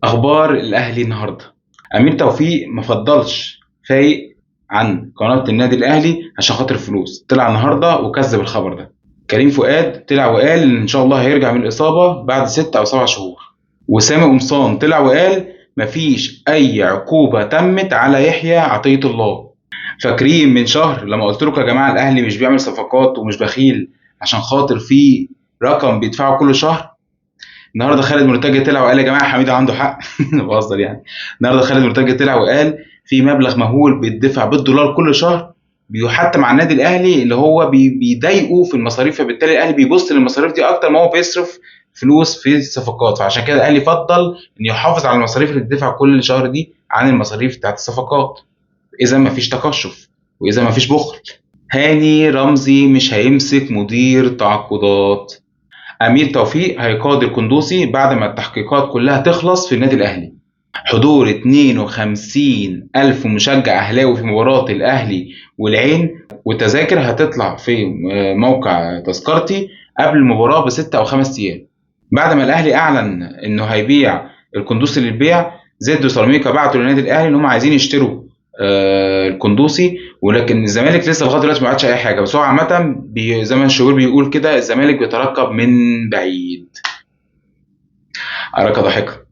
اخبار الاهلي النهارده: امير توفيق ما فضلش فايق عن قناة النادي الاهلي عشان خاطر الفلوس، طلع النهارده وكذب الخبر ده. كريم فؤاد طلع وقال ان شاء الله هيرجع من الاصابة بعد 6 او 7 شهور. وسامي قمصان طلع وقال مفيش اي عقوبه تمت على يحيى عطية الله. فاكرين من شهر لما قلت لكم يا جماعة الاهلي مش بيعمل صفقات ومش بخيل عشان خاطر في رقم بيدفعه كل شهر؟ النهارده خالد مرتجي طلع وقال يا جماعة حميد عنده حق. بهزر يعني. النهارده خالد مرتجي طلع وقال في مبلغ مهول بيدفع بالدولار كل شهر بيحتم على النادي الاهلي، اللي هو بيضايقه في المصاريف، فبالتالي الاهلي بيبص للمصاريف دي اكتر ما هو بيصرف فلوس في الصفقات، فعشان كده الاهلي فضل ان يحافظ على المصاريف اللي بتدفع كل شهر دي عن المصاريف بتاعت الصفقات. اذا ما فيش تقشف واذا ما فيش بخل. هاني رمزي مش هيمسك مدير تعاقدات. امير توفيق هيقاضي القندوسي بعد ما التحقيقات كلها تخلص في النادي الاهلي. حضور 52 ألف مشجع أهلاوي في مباراة الأهلي والعين، والتذاكر هتطلع في موقع تذكرتي قبل المباراة ب6 أو 5 أيام. بعد ما الأهلي أعلن إنه هيبيع القندوسي للبيع، زد وسيراميكا بعتوا للنادي الأهلي إن هم عايزين يشتروا القندوسي، ولكن الزمالك لسه لغاية دلوقتي ما بعتش اي حاجة. بس هو عامة زي ما الشوبير بيقول كده، الزمالك بيترقب من بعيد. حركة ضاحكة.